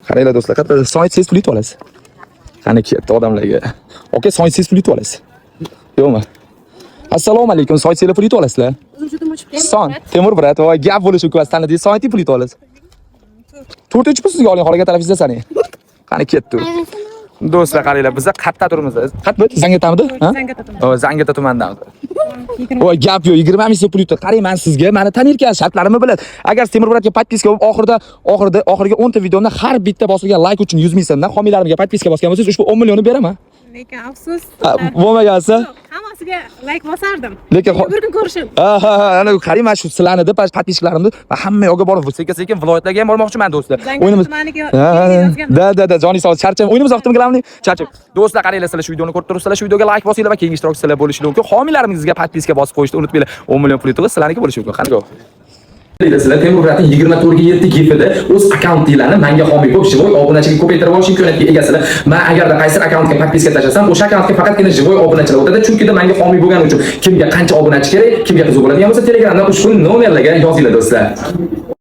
Qaranglar, do'stlar, qayerda son aytsangiz, pul yutib olasiz. Qani, ketdi odamlarga. Aka, son aytsangiz, pul yutib olasiz. Yo'qmi? Assalomu alaykum, son aytsanglar, pul yutib olasizlar. Son, Temur брат, voy, gap bo'lishi mumkin emas. Tanidingiz, son ayting, pul yutib olasiz. To'rtinchi pul sizga oling, xohlagan tarafingizda saning. Qani, ketdi. Do'stlar, qaranglar, biza qayerda turibmiz? Qayerda? Zangitamidi? Ha? O, Zangita tumanidamiz. Voy, gap yo'q, 20 ming so'm pul yutdi. Qarang, men sizga, meni tanirkan, shartlarimni bilasiz. Agar Temur брат ga подписка bo'lib, oxirida oxirida oxirgi 10 ta videomda har bitta bosilgan like uchun 100 ming so'mdan homiylarimga подписка bosgan bo'lsangiz, ushbu 10 millionni beraman. Lekin afsus. Ha, bo'lmagansa? Hammasiga like bosardim. Lekin bir kun ko'rishib. Ha, ana qarang, mana shu sizlarni deb подписчик larimni man hamma yoqqa borib, sekin-sekin viloyatlarga ham bormoqchiman, do'stlar. O'yinimiz tumaniga Ha, yozgan. Да, joningiz sog', charcham. O'yinimiz vaqtimi, главный? Charcham. Do'stlar, qaranglar, sizlar shu videoni ko'rib turibsizlar, shu videoga like bosinglar va keyingi ishtirokchilar bo'lishi mumkin. Homiylarimizga подписка bosib qo'yishni unutmanglar. 10 million pul yutug'i sizlarniki bo'lishi mumkin. Qani, go. Sizlar Temur брат ning 24 ga 7 gifida o'z akkauntinglarni menga homiy bo'lib, живой obunachiga ko'paytirib olish imkoniyatiga egasizlar. Men agarda qaysi akkauntga подписка tashlasam, o'sha akkauntga faqatgina живой obunachilar o'tadi, chunki menga homiy bo'lgani uchun kimga qancha obunachi kerak, kimga qiziq bo'ladigan bo'lsa, Telegramdan ushbu nomerlarga yozinglar, do'stlar.